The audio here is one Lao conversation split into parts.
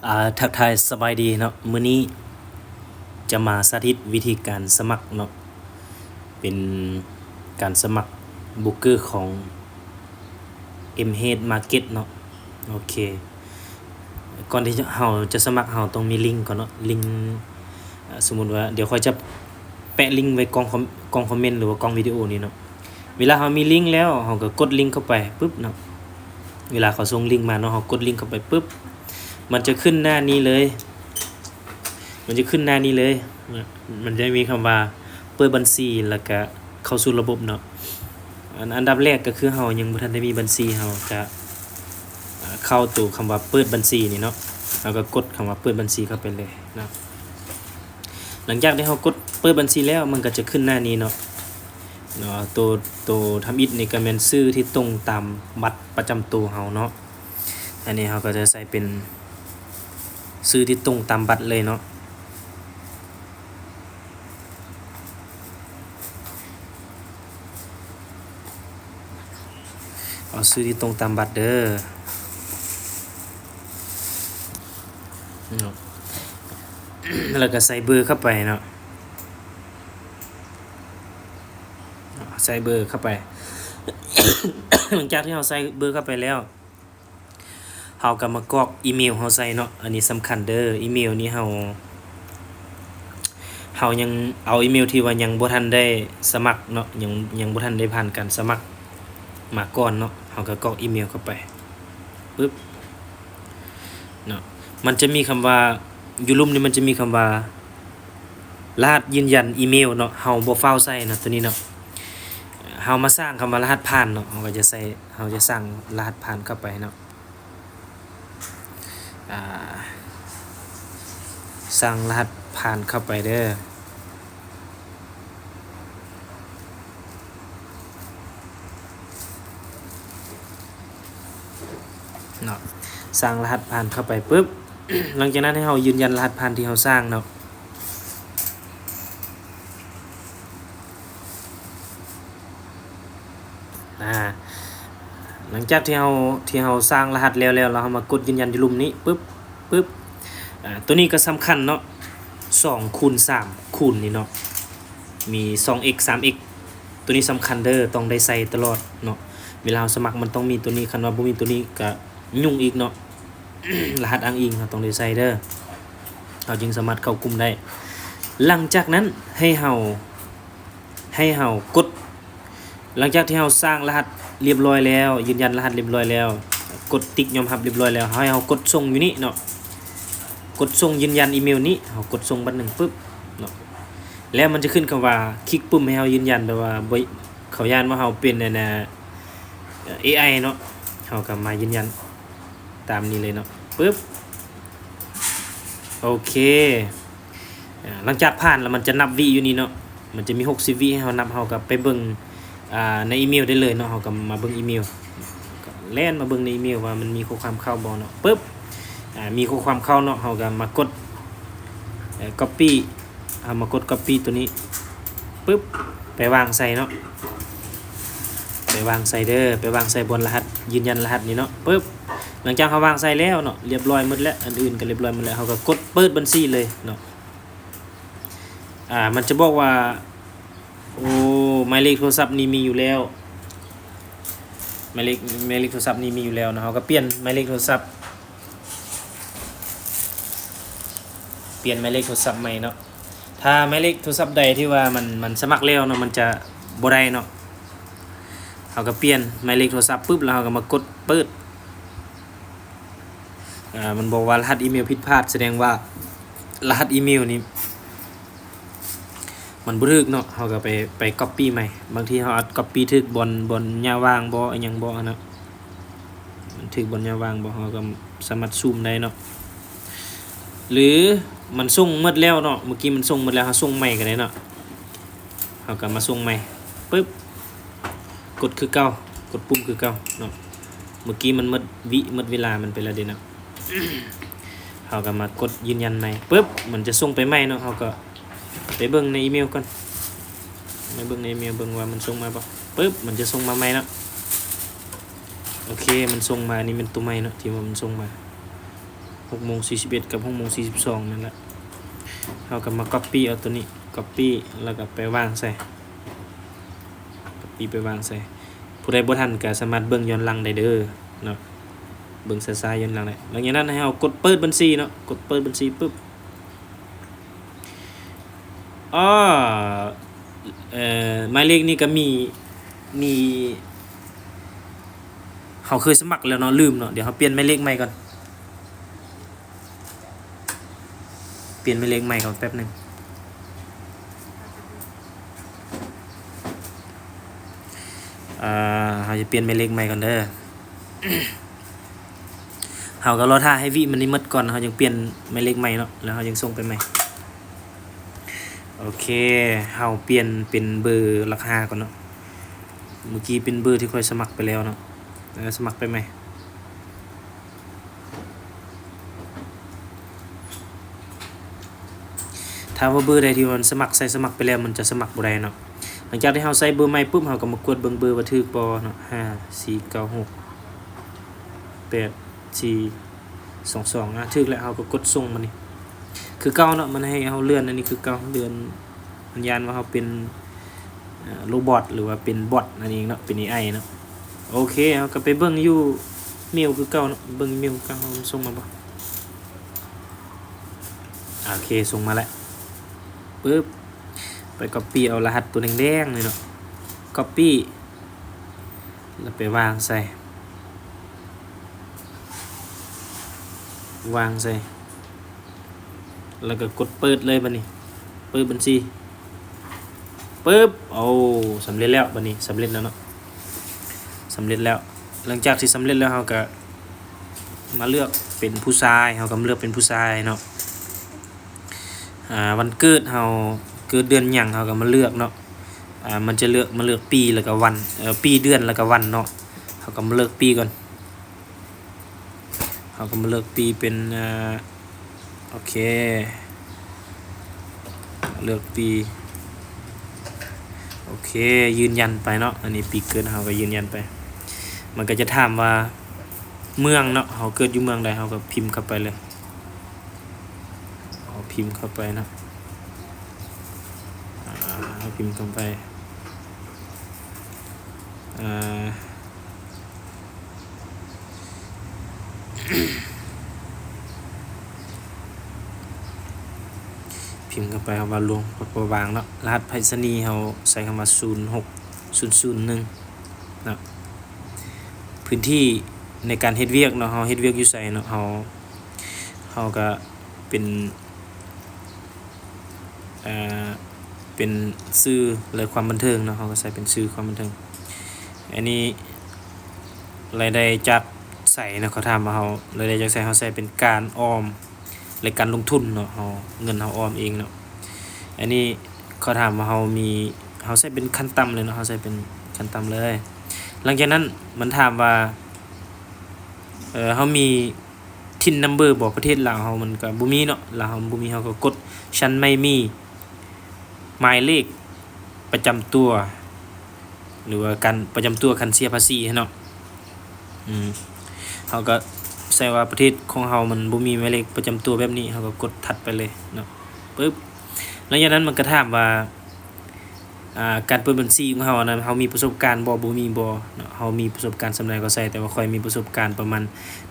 ອາ ທັກທາຍສະບາຍດີເນາະ, ມື້ນີ້ຈະມາສາທິດວິທີການສະໝັກເນາະ, ເປັນການສະໝັກໂບຣກເກີຂອງ ເອັມເຮດ ມາເກັດເນາະ. ໂອເຄ ກ່ອນທີ່ເຮົາຈະສະໝັກ ເຮົາຕ້ອງມີລິງກ່ອນເນາະ, ລິງ ອາ ສົມມຸດວ່າ ດຽວຂ້ອຍຈະແປະລິງໄວ້ກ່ອງຄອມ ກ່ອງຄອມເມັນ ຫຼືວ່າກ່ອງວິດີໂອນີ້ເນາະ. ເວລາເຮົາມີລິງແລ້ວ ເຮົາກໍກົດລິງເຂົ້າໄປປຶບເນາະ, ເວລາເຂົາສົ່ງລິງມາເນາະ ເຮົາກົດລິງເຂົ້າໄປປຶບ ມັນຈະຂຶ້ນໜ້ານີ້ເລີຍ, ມັນຈະຂຶ້ນໜ້ານີ້ເລີຍ, ມັນຈະມີຄຳວ່າເປີດບັນຊີ ແລ້ວກະເຂົ້າສູ່ລະບົບເນາະ. ອັນ ອັນດັບແລກກໍຄືເຮົາຍັງບໍ່ທັນໄດ້ມີບັນຊີ ເຮົາກະ ອາ ເຂົ້າໂຕຄຳວ່າເປີດບັນຊີນີ້ເນາະ, ເຮົາກໍກົດຄຳວ່າເປີດບັນຊີເຂົ້າໄປເລີຍເນາະ. ຫຼັງຈາກທີ່ເຮົາກົດເປີດບັນຊີແລ້ວ ມັນກໍຈະຂຶ້ນໜ້ານີ້ເນາະ, ເນາະ ໂຕ ໂຕທຳອິດນີ້ກໍແມ່ນຊື່ທີ່ຕົງຕາມບັດປະຈຳໂຕເຮົາເນາະ. ອັນນີ້ເຮົາກໍຈະໃສ່ເປັນຊື່ທີ່ຕົງຕາມບັດເລີຍເນາະ. ເອົາຊື່ທີ່ຕົງຕາມບັດເດີເນາະ, ແລ້ວກໍໃສ່ເບີເຂົ້າໄປເນາະ, ໃສ່ເບີເຂົ້າໄປ. ຫຼັງຈາກທີ່ເຮົາໃສ່ເບີເຂົ້າໄປແລ້ວ ເຮົາກໍມາກອກອີເມວເຮົາໃສ່ເນາະ, ອັນນີ້ສຳຄັນເດີ. ອີເມວນີ້ເຮົາ ເຮົາຍັງເອົາອີເມວທີ່ວ່າຍັງບໍ່ທັນໄດ້ສະໝັກເນາະ, ຍັງ ຍັງບໍ່ທັນໄດ້ຜ່ານການສະໝັກມາກ່ອນເນາະ, ເຮົາກໍກອກອີເມວເຂົ້າໄປປຶບເນາະ. ມັນຈະມີຄຳວ່າ ຢູ່ລຸ່ມນີ້ມັນຈະມີຄຳວ່າ ລະຫັດຢືນຢັນອີເມວເນາະ, ເຮົາບໍ່ຟ້າວໃສ່ເນາະ ໂຕນີ້ເນາະ. ເຮົາມາສ້າງຄຳວ່າລະຫັດຜ່ານເນາະ, ເຮົາກໍຈະໃສ່ ເຮົາຈະສ້າງລະຫັດຜ່ານເຂົ້າໄປເນາະ. ອາ ສ້າງລະຫັດຜ່ານເຂົ້າໄປເດີເນາະ, ສ້າງລະຫັດຜ່ານເຂົ້າໄປປຶບ ຫຼັງຈາກນັ້ນໃຫ້ເຮົາຢືນຢັນລະຫັດຜ່ານທີ່ເຮົາສ້າງເນາະ. ອາ ຫຼັງຈາກທີ່ເຮົາ ທີ່ເຮົາສ້າງລະຫັດແລ້ວ ແລ້ວ ແລ້ວເຮົາມາກົດຢືນຢັນຢູ່ລຸ່ມນີ້ປຶບ ປຶບ ອາ ໂຕນີ້ກໍສຳຄັນເນາະ, ສອງຄູນສາມຄູນນີ້ເນາະ, ມີສອງເອັກ ສາມເອັກ ໂຕນີ້ສຳຄັນເດີ, ຕ້ອງໄດ້ໃສ່ຕະຫຼອດເນາະ. ເວລາເຮົາສະໝັກມັນຕ້ອງມີໂຕນີ້, ຄັນວ່າບໍ່ມີໂຕນີ້ກໍຫຍຸ້ງອີກເນາະ. ລະຫັດອ້າງອີງເຮົາຕ້ອງໄດ້ໃສ່ເດີ, ເຮົາຈຶ່ງສາມາດເຂົ້າກຸ່ມໄດ້. ຫຼັງຈາກນັ້ນໃຫ້ເຮົາ ໃຫ້ເຮົາກົດ ຫຼັງຈາກທີ່ເຮົາສ້າງລະຫັດລຽບຮ້ອຍແລ້ວ, ຢືນຢັນລະຫັດລຽບຮ້ອຍແລ້ວ, ກົດຕິກຍອມຮັບລຽບຮ້ອຍແລ້ວ, ໃຫ້ເຮົາກົດສົ່ງຢູ່ນີ້ເນາະ, ກົດສົ່ງຢືນຢັນອີເມວນີ້, ເຮົາກົດສົ່ງບັດໜຶ່ງປຶບເນາະ, ແລ້ວມັນຈະຂຶ້ນຄຳວ່າຄລິກປຸ່ມໃຫ້ເຮົາຢືນຢັນ, ແບບວ່າບໍ່ ເຂົາຢ້ານວ່າເຮົາເປັນ ອັນນ່າ ເອໄອເນາະ, ເຮົາກໍມາຢືນຢັນຕາມນີ້ເລີຍເນາະ, ປຶບ ໂອເຄ. ອາ ຫຼັງຈາກຜ່ານແລ້ວມັນຈະນັບວິຢູ່ນີ້ເນາະ, ມັນຈະມີຫົກສິບວິໃຫ້ເຮົານັບ, ເຮົາກໍໄປເບິ່ງ ອາ ໃນອີເມວໄດ້ເລີຍເນາະ, ເຮົາກໍມາເບິ່ງອີເມວ, ກໍແລ່ນມາເບິ່ງໃນອີເມວວ່າມັນມີຂໍ້ຄວາມເຂົ້າບໍ່ເນາະ, ປຶບ ອາ ມີຂໍ້ຄວາມເຂົ້າເນາະ, ເຮົາກໍມາກົດ ເອີ ກັອບປີ້ ເຮົາມາກົດກັອບປີ້ໂຕນີ້ປຶບ ໄປວາງໃສ່ເນາະ, ໄປວາງໃສ່ເດີ, ໄປວາງໃສ່ບ່ອນລະຫັດ ຢືນຢັນລະຫັດນີ້ເນາະ, ປຶບ ຫຼັງຈາກເຮົາວາງໃສ່ແລ້ວເນາະ ລຽບຮ້ອຍໝົດແລ້ວ, ອັນອື່ນກໍລຽບຮ້ອຍໝົດແລ້ວ, ເຮົາກໍກົດເປີດບັນຊີເລີຍເນາະ. ອາ ມັນຈະບອກວ່າ ໂອ້ ໝາຍເລກໂທລະສັບນີ້ມີຢູ່ແລ້ວ, ໝາຍເລກ ໝາຍເລກໂທລະສັບນີ້ມີຢູ່ແລ້ວເນາະ, ເຮົາກໍປ່ຽນໝາຍເລກໂທລະສັບ ປ່ຽນໝາຍເລກໂທລະສັບໃໝ່ເນາະ. ຖ້າໝາຍເລກໂທລະສັບໃດທີ່ວ່າມັນ ມັນສະໝັກແລ້ວເນາະ ມັນຈະບໍ່ໄດ້ເນາະ, ເຮົາກໍປ່ຽນໝາຍເລກໂທລະສັບປຶບ ແລ້ວເຮົາກໍມາກົດເປີດ. ອາ ມັນບອກວ່າລະຫັດອີເມວຜິດພາດ, ສະແດງວ່າລະຫັດອີເມວນີ້ມັນບໍ່ຖືກເນາະ, ເຮົາກໍໄປ ໄປກັອບປີ້ໃໝ່. ບາງທີເຮົາອາດກັອບປີ້ຖືກບ່ອນ ບ່ອນຫຍ້າວ່າງບໍ່ ອີ່ຫຍັງບໍ່ຫັ້ນນະ, ມັນຖືກບ່ອນຫຍ້າວ່າງບໍ່ ເຮົາກໍສາມາດຊູມໄດ້ເນາະ, ຫຼືມັນສົ່ງໝົດແລ້ວເນາະ, ເມື່ອກີ້ມັນສົ່ງໝົດແລ້ວ ເຮົາສົ່ງໃໝ່ກໍໄດ້ເນາະ. ເຮົາກໍມາສົ່ງໃໝ່ປຶບ ກົດຄືເກົ່າ, ກົດປຸ່ມຄືເກົ່າເນາະ. ເມື່ອກີ້ມັນໝົດວິ ໝົດເວລາມັນໄປແລ້ວເດ້ເນາະ, ເຮົາກໍມາກົດຢືນຢັນໃໝ່ປຶບ ມັນຈະສົ່ງໄປໃໝ່ເນາະ. ເຮົາກໍໄປເບິ່ງໃນອີເມວກ່ອນ, ໄປເບິ່ງໃນອີເມວເບິ່ງວ່າມັນສົ່ງມາບໍ່, ປຶບ ມັນຈະສົ່ງມາໃໝ່ເນາະ. ໂອເຄ ມັນສົ່ງມາ, ອັນນີ້ແມ່ນໂຕໃໝ່ເນາະ ທີ່ວ່າມັນສົ່ງມາ, ເຮົ ຫົກໂມງສີ່ສິບເອັດກັບຫົກໂມງສີ່ສິບສອງນັ້ນແຫຼະ. ເຮົາກໍມາກັອບປີ້ເອົາໂຕນີ້ ກັອບປີ້ແລ້ວກໍໄປວາງໃສ່ ກັອບປີ້ໄປວາງໃສ່. ຜູ້ໃດບໍ່ທັນກໍສາມາດເບິ່ງຍ້ອນຫຼັງໄດ້ເດີເນາະ ເບິ່ງຊ້າໆຍ້ອນຫຼັງໄດ້. ຫຼັງຈາກນັ້ນໃຫ້ເຮົາກົດເປີດບັນຊີເນາະ ກົດເປີດບັນຊີປຶບ ອໍ ເອີ ໝາຍເລກນີ້ກໍມີ ມີ ເຮົາເຄີຍສະໝັກແລ້ວເນາະ ລືມເນາະ. ດຽວເຮົາປ່ຽນໝາຍເລກໃໝ່ກ່ອນ ປ່ຽນໝາຍເລກໃໝ່ກ່ອນແປັບໜຶ່ງ. ເອີ ເຮົາຈະປ່ຽນໝາຍເລກໃໝ່ກ່ອນເດີ. ເຮົາກໍລໍຖ້າໃຫ້ວິມັນນີ້ໝົດກ່ອນ ເຮົາຈຶ່ງປ່ຽນໝາຍເລກໃໝ່ເນາະ ແລ້ວເຮົາຈຶ່ງສົ່ງໄປໃໝ່. ໂອເຄ ເຮົາປ່ຽນເປັນເບີຫຼັກຫ້າກ່ອນເນາະ. ເມື່ອກີ້ເປັນເບີທີ່ຂ້ອຍສະໝັກໄປແລ້ວເນາະ ເອີ ສະໝັກໄປໃໝ່. ຖ້າວ່າເບີໃດທີ່ມັນສະໝັກ ໃສ່ສະໝັກໄປແລ້ວ ມັນຈະສະໝັກບໍ່ໄດ້ເນາະ. ຫຼັງຈາກທີ່ເຮົາໃສ່ເບີໃໝ່ປຶບ ເຮົາກໍມາກວດເບິ່ງເບີວ່າຖືກບໍ່ເນາະ. ຫ້າສີ່ເກົ້າຫົກ ແປດສີ່ສອງສອງ ອາ ຖືກແລ້ວ ເຮົາກໍກົດສົ່ງມານີ້ ຄືເກົ່າເນາະ. ມັນໃຫ້ເຮົາເລື່ອນອັນນີ້ຄືເກົ່າ ເລື່ອນ ມັນຢ້ານວ່າເຮົາເປັນ ເອີ ໂຣບອດ ຫຼືວ່າເປັນບອດນັ້ນເອງເນາະ ເປັນເອໄອເນາະ. ໂອເຄ ເຮົາກໍໄປເບິ່ງຢູ່ເມວຄືເກົ່າເນາະ ເບິ່ງເມວຄືເກົ່າ ເຮົາມັນສົ່ງມາບໍ່. ໂອເຄ ສົ່ງມາແລ້ວ ປຶບ ໄປກັອບປີ້ເອົາລະຫັດຕົວແດງໆນີ້ເນາະ ກັອບປີ້ ແລ້ວໄປວາງໃສ່ ວາງໃສ່ ແລ້ວກໍກົດເປີດເລີຍບັດນີ້ ເປີດບັນຊີ ປຶບ ໂອ້ ສຳເລັດແລ້ວ ບັດນີ້ສຳເລັດແລ້ວເນາະ ສຳເລັດແລ້ວ. ຫຼັງຈາກທີ່ສຳເລັດແລ້ວ ເຮົາກໍມາເລືອກເປັນຜູ້ຊາຍ ເຮົາກໍມາເລືອກເປັນຜູ້ຊາຍເນາະ. ອາ ວັນເກີດເຮົາເກີດເດືອນຫຍັງ ເຮົາກໍມາເລືອກເນາະ. ອາ ມັນຈະເລືອກ ມາເລືອກປີ ແລ້ວກໍວັນ ເອີ ປີ ເດືອນ ແລ້ວກໍວັນເນາະ. ເຮົາກໍມາເລືອກປີກ່ອນ ເຮົາກໍມາເລືອກປີເປັນ ເອີ ໂອເຄ ເລືອກປີ ໂອເຄ ຢືນຢັນໄປເນາະ. ອັນນີ້ປີເກີດເຮົາກໍຢືນຢັນໄປ ມັນກໍຈະຖາມວ່າເມືອງເນາະ ເຮົາເກີດຢູ່ເມືອງໃດ ເຮົາກໍພິມເຂົ້າໄປເລີຍ. ເຮົາພິມເຂົ້າໄປເນາະ ອາ ເຮົາພິມເຂົ້າໄປ ອາ ພິມເຂົ້າໄປ ເຮົາວ່າຫຼວງພະບາງເນາະ. ລະຫັດໄພສະນີເຮົາໃສ່ຄຳວ່າ ສູນຫົກສູນສູນໜຶ່ງເນາະ. ພື້ນທີ່ໃນການເຮັດວຽກເນາະ ເຮົາເຮັດວຽກຢູ່ໃສເນາະ ເຮົາ ເຮົາກະເປັນ ເປັນສື່ ແລະ ຄວາມບັນເທີງເນາະ ເຮົາກໍໃສ່ເປັນສື່ຄວາມບັນເທີງ. ອັນນີ້ລາຍໄດ້ຈາກໃສເນາະ ເຂົາຖາມວ່າເຮົາລາຍໄດ້ຈາກໃສ ເຮົາໃສ່ເປັນການອອມ ແລະ ການລົງທຶນເນາະ ເຮົາ ເງິນເຮົາອອມເອງເນາະ. ອັນນີ້ເຂົາຖາມວ່າເຮົາມີ ເຮົາໃສ່ເປັນຂັ້ນຕ່ຳເລີຍເນາະ ເຮົາໃສ່ເປັນຂັ້ນຕ່ຳເລີຍ. ຫຼັງຈາກນັ້ນມັນຖາມວ່າ ເຮົາມີ TIN number ບໍ່? ປະເທດລາວເຮົາມັນກະບໍ່ມີເນາະ ລາວເຮົາບໍ່ມີ ເຮົາກໍກົດ ສັນໄມ່ມີໝາຍເລກປະຈຳຕົວ ຫຼືວ່າການປະຈຳຕົວຄັນເສຍພາສີຫັ້ນເນາະ. ອືມ ເຮົາກໍໃສ່ວ່າປະເທດຂອງເຮົາມັນບໍ່ມີໝາຍເລກປະຈຳຕົວແບບນີ້ ເຮົາກໍກົດຖັດໄປເລີຍເນາະ ປຶບ. ຫຼັງຈາກນັ້ນມັນກໍຖາມວ່າ ອາ ການເປີດບັນຊີຂອງເຮົານັ້ນ ເຮົາມີປະສົບການບໍ່ ບໍ່ມີບໍ່ເນາະ. ເຮົາມີປະສົບການສ່ຳໃດກໍໃສ່ ແຕ່ວ່າຂ້ອຍມີປະສົບການປະມານ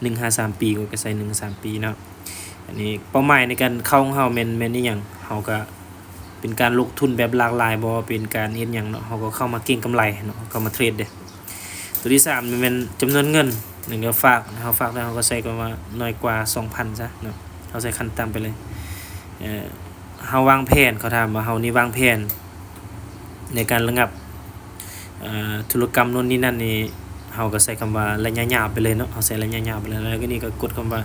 ໜຶ່ງຫາສາມປີ ຂ້ອຍກໍໃສ່ໜຶ່ງຫາສາມປີເນາະ. ອັນນີ້ເປົ້າໝາຍໃນການເຂົ້າຂອງເຮົາແມ່ນ ແມ່ນອີ່ຫຍັງ ເຮົາກໍເປັນການລົງທຶນແບບຫຼາກຫຼາຍບໍ່ ເປັນການເຮັດຫຍັງເນາະ ເຮົາກໍເຂົ້າມາເກັງກຳໄລເນາະ ເຂົ້າມາເທຣດເດ້. ຕົວທີສາມນີ້ແມ່ນຈຳນວນເງິນ ແລ້ວກໍຝາກ ເຮົາຝາກແລ້ວເຮົາກໍໃສ່ຄຳວ່າໜ້ອຍກວ່າສອງພັນຊະເນາະ ເຮົາໃສ່ຂັ້ນຕ່ຳໄປເລີຍ. ເຮົາວາງແຜນ ເຂົາຖາມວ່າເຮົານີ້ວາງແຜນໃນການລະງັບ ເອີ ທຸລະກຳໂນ່ນນີ້ນັ້ນນີ້ ເຮົາກໍໃສ່ຄຳວ່າໄລຍະຍາວໄປເລີຍເນາະ ເຮົາໃສ່ໄລຍະຍາວໄປເລີຍ. ແລ້ວກໍນີ້ກໍກົດຄຳວ່າ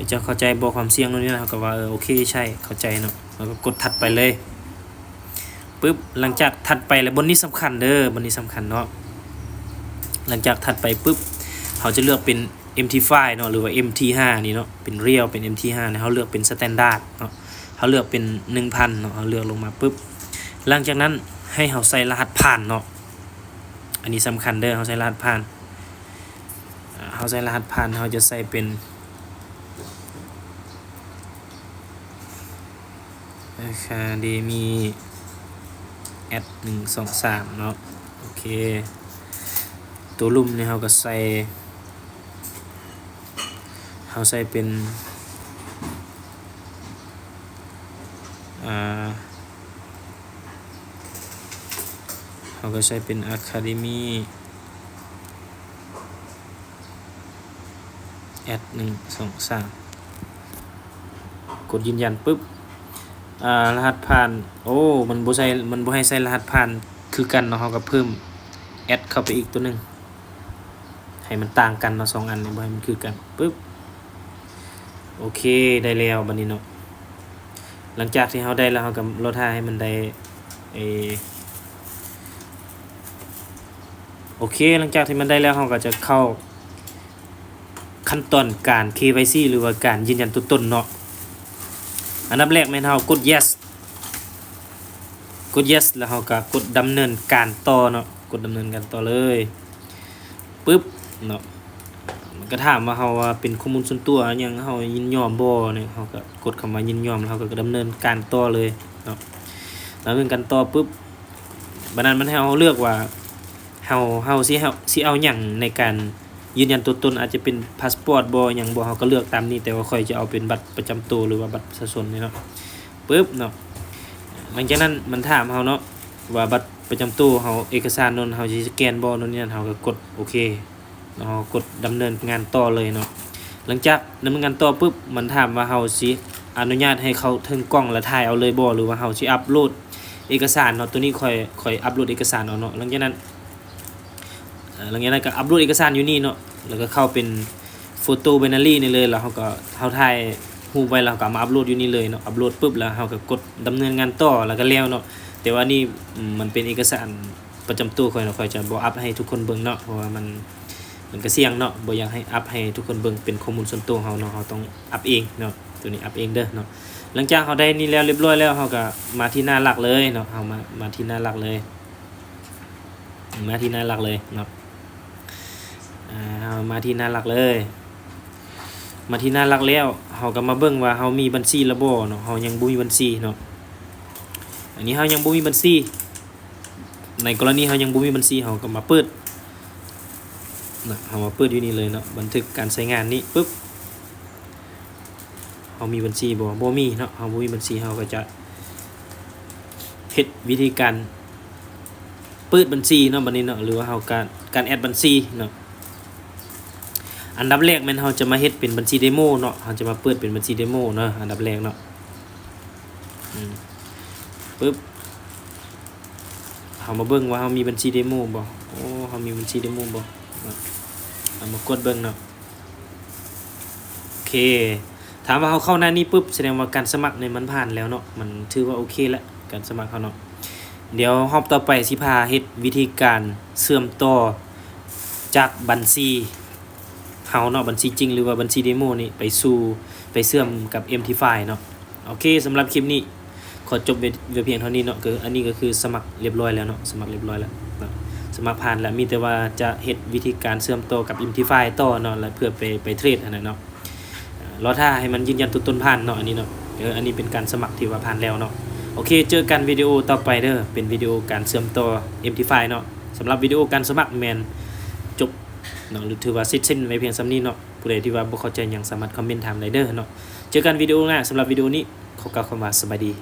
ເຈົ້າເຂົ້າໃຈບໍ່ຄວາມສ່ຽງໂນ່ນນີ້ນັ້ນ ເຮົາກໍວ່າ ເອີ ໂອເຄ ໃຊ່ ເຂົ້າໃຈເນາະ ແລ້ວກໍກົດຖັດໄປເລີຍ ປຶບ. ຫຼັງຈາກຖັດໄປແລ້ວ ບ່ອນນີ້ສຳຄັນເດີ ບ່ອນນີ້ສຳຄັນເນາະ. ຫຼັງຈາກຖັດໄປປຶບ ເຮົາຈະເລືອກເປັນ ເອັມທີໄຟເນາະ ຫຼືວ່າ ເອັມທີຫ້ານີ້ເນາະ ເປັນ Real ເປັນ ເອັມທີຫ້ານີ້ ເຮົາເລືອກເປັນ Standard ເນາະ ເຮົາເລືອກເປັນໜຶ່ງພັນເນາະ ເຮົາເລືອກລົງມາປຶບ. ຫຼັງຈາກນັ້ນໃຫ້ເຮົາໃສ່ລະຫັດຜ່ານເນາະ ອັນນີ້ສຳຄັນເດີ ເຮົາໃສ່ລະຫັດຜ່ານ ເຮົາໃສ່ລະຫັດຜ່ານ ເຮົາຈະໃສ່ເປັນ Academy ແອັດ ໜຶ່ງ ສອງ ສາມ ເນາະ. ໂອເຄ ຕົວລຸ່ມນີ້ເຮົາກໍໃສ່ ເຮົາໃສ່ເປັນ ອ່າ ເຮົາກໍໃສ່ເປັນ Academy ແອັດ ໜຶ່ງ ສອງ ສາມ ກົດຢືນຢັນປຶບ ອ່າ ລະຫັດຜ່ານ ໂອ້ ມັນບໍ່ໃສ່ ມັນບໍ່ໃຫ້ໃສ່ລະຫັດຜ່ານຄືກັນເນາະ. ເຮົາກໍເພີ່ມແອັດເຂົ້າໄປອີກຕົວໜຶ່ງ ໃຫ້ມັນຕ່າງກັນເນາະ ສອງອັນນີ້ ບໍ່ໃຫ້ມັນຄືກັນປຶບ. ໂອເຄ ໄດ້ແລ້ວບັດນີ້ເນາະ. ຫຼັງຈາກທີ່ເຮົາໄດ້ແລ້ວ ເຮົາກໍລໍຖ້າໃຫ້ມັນໄດ້ ເອ ໂອເຄ ຫຼັງຈາກທີ່ມັນໄດ້ແລ້ວ ເຮົາກໍຈະເຂົ້າຂັ້ນຕອນການ ເຄວາຍຊີ ຫຼືວ່າການຢືນຢັນຕົວຕົນເນາະ. ອັນດັບແລກແມ່ນເຮົາກົດ yes ກົດ yes ແລ້ວເຮົາກໍກົດດຳເນີນການຕໍ່ເນາະ. ກົດດຳເນີນການຕໍ່ເລີຍປຶບເນາະ. ມັນກໍຖາມວ່າເຮົາວ່າເປັນຂໍ້ມູນສ່ວນຕົວຫຍັງ ເຮົາຍິນຍອມບໍ່ເນາະ. ເຮົາກໍກົດຄຳວ່າຍິນຍອມ ແລ້ວເຮົາກໍດຳເນີນການຕໍ່ເລີຍເນາະ. ດຳເນີນການຕໍ່ປຶບ ບັດນັ້ນມັນໃຫ້ເຮົາເລືອກວ່າ ເຮົາ ເຮົາຊິເອົາ ຊິເອົາຫຍັງໃນການຢືນຢັນຕົວຕົນ ອາດຈະເປັນພາສປອດບໍ ຫຍັງບໍ ເຮົາກໍເລືອກຕາມນີ້. ແຕ່ວ່າຂ້ອຍຈະເອົາເປັນບັດປະຈຳໂຕ ຫຼືວ່າບັດປະຊາຊົນນີ້ເນາະ ປຶບເນາະ. ຫຼັງຈາກນັ້ນມັນຖາມເຮົາເນາະ ວ່າບັດປະຈຳໂຕເຮົາ ເອກະສານນັ້ນເຮົາຊິສະແກນບໍ່ ໂນ່ນນີ້ນັ້ນ ເຮົາກໍກົດໂອເຄເນາະ. ເຮົາກົດດຳເນີນງານຕໍ່ເລີຍເນາະ. ຫຼັງຈາກດຳເນີນງານຕໍ່ປຶບ ມັນຖາມວ່າເຮົາຊິອະນຸຍາດໃຫ້ເຂົ້າເຖິງກ້ອງແລ້ວຖ່າຍເອົາເລີຍບໍ່ ຫຼືວ່າເຮົາຊິອັບໂຫຼດເອກະສານເນາະ. ໂຕນີ້ຂ້ອຍ ຂ້ອຍອັບໂຫຼດເອກະສານເອົາເນາະ. ຫຼັງຈາກນັ້ນ ເອີ ຫຼັງຈາກນັ້ນກໍອັບໂຫຼດເອກະສານຢູ່ນີ້ເນາະ ແລ້ວກໍເຂົ້າເປັນໂຟໂຕ້ໄບນາຣີນີ້ເລີຍ. ແລ້ວເຮົາກໍ ເຮົາຖ່າຍຮູບໄວ້ ແລ້ວເຮົາກໍເອົາມາອັບໂຫຼດຢູ່ນີ້ເລີຍເນາະ. ອັບໂຫຼດປຶບ ແລ້ວເຮົາກໍກົດດຳເນີນງານຕໍ່ ແລ້ວກໍແລ້ວເນາະ. ແຕ່ວ່ານີ້ ອືມ ມັນເປັນເອກະສານປະຈຳໂຕຂ້ອຍເນາະ ຂ້ອຍຈະບໍ່ອັບໃຫ້ທຸກຄົນເບິ່ງເນາະ ເພາະວ່າມັນ ມັນກໍສ່ຽງເນາະ ບໍ່ຢາກໃຫ້ອັບໃຫ້ທຸກຄົນເບິ່ງ ເປັນຂໍ້ມູນສ່ວນໂຕເຮົາເນາະ. ເຮົາຕ້ອງອັບເອງເນາະ ໂຕນີ້ອັບເອງເດີເນາະ. ຫຼັງຈາກເຮົາໄດ້ນີ້ແລ້ວ ລຽບຮ້ອຍແລ້ວ ເຮົາກໍມາທີ່ໜ້າຫຼັກເລີຍເນາະ. ເຮົາມາ ມາທີ່ໜ້າຫຼັກເລີຍ ມາທີ່ໜ້າຫຼັກເລີຍເນາະ. ອ່າ ເຮົາມາທີ່ໜ້າຫຼັກເລີຍ ມາທີ່ໜ້າຫຼັກແລ້ວ ເຮົາກໍມາເບິ່ງວ່າເຮົາມີບັນຊີແລ້ວບໍ່ເນາະ. ເຮົາຍັງບໍ່ມີບັນຊີເນາະ. ອັນນີ້ເຮົາຍັງບໍ່ມີບັນຊີ. ໃນກໍລະນີເຮົາຍັງບໍ່ມີບັນຊີ ເຮົາກໍມາເປີດນະ ເຮົາມາເປີດຢູ່ນີ້ເລີຍເນາະ ບັນທຶກການໃຊ້ງານນີ້ປຶບ ເຮົາມີບັນຊີບໍ່? ບໍ່ມີເນາະ. ເຮົາບໍ່ມີບັນຊີ ເຮົາກໍຈະເຮັດວິທີການເປີດບັນຊີເນາະ ບັດນີ້ເນາະ ຫຼືວ່າເຮົາການ ການແອັດບັນຊີເນາະ. ອັນດັບແລກແມ່ນເຮົາຈະມາເຮັດເປັນບັນຊີເດໂມເນາະ ເຮົາຈະມາເປີດເປັນບັນຊີເດໂມເນາະ ອັນດັບແລກເນາະ. ອືມ ປຶບ ເຮົາມາເບິ່ງວ່າເຮົາມີບັນຊີເດໂມບໍ່. ໂອ້ ເຮົາມີບັນຊີເດໂມບໍ່ເນາະ. ເຮົາມາກົດເບິ່ງເນາະ. ໂອເຄ ຖ້າວ່າເຮົາເຂົ້າໜ້ານີ້ປຶບ ສະແດງວ່າການສະໝັກນີ້ມັນຜ່ານແລ້ວເນາະ ມັນຖືວ່າໂອເຄແລ້ວ ການສະໝັກເຮົາເນາະ. ດຽວຮອບຕໍ່ໄປຊິພາເຮັດວິທີການເຊື່ອມຕໍ່ຈາກບັນຊີເຮົາເນາະ ບັນຊີຈິງ ຫຼືວ່າບັນຊີເດໂມນີ້ ໄປສູ່ ໄປເຊື່ອມກັບ ເອັມທີຟາຍ ເນາະ. ໂອເຄ ສຳລັບຄລິບນີ້ຂໍຈົບໄວ້ ໄວ້ພຽງເທົ່ານີ້ເນາະ. ກໍ ອັນນີ້ກໍຄືສະໝັກລຽບຮ້ອຍແລ້ວເນາະ ສະໝັກລຽບຮ້ອຍແລ້ວເນາະ ສະໝັກຜ່ານແລ້ວ. ມີແຕ່ວ່າຈະເຮັດວິທີການເຊື່ອມຕໍ່ກັບ ເອັມທີຟາຍ ຕໍ່ເນາະ ແລ້ວເພື່ອໄປ ໄປເທຣດຫັ້ນນະເນາະ. ລໍຖ້າໃຫ້ມັນຢືນຢັນຕົວຕົນຜ່ານເນາະ ອັນນີ້ເນາະ. ເອີ ອັນນີ້ເປັນການສະໝັກທີ່ວ່າຜ່ານແລ້ວເນາະ. ໂອເຄ ເຈີກັນວິດີໂອຕໍ່ໄປເດີ ເປັນວິດີໂອການເຊື່ອມຕໍ່ ເອັມທີຟາຍ ເນາະ. ສຳລັບວິດີໂອການສະໝັກແມ່ນຈົບເນາະ ຫຼືຖືວ່າເສັດສິ້ນໄວ້ພຽງສ່ຳນີ້ເນາະ. ຜູ້ໃດທີ່ວ່າບໍ່ເຂົ້າໃຈຫຍັງ ສາມາດຄອມເມັນຖາມໄດ້ເດີເນາະ. ເຈີກັນວິດີໂອໜ້າ. ສຳລັບວິດີໂອນີ້ ຂໍກ່າວຄຳວ່າສະບາຍດີ.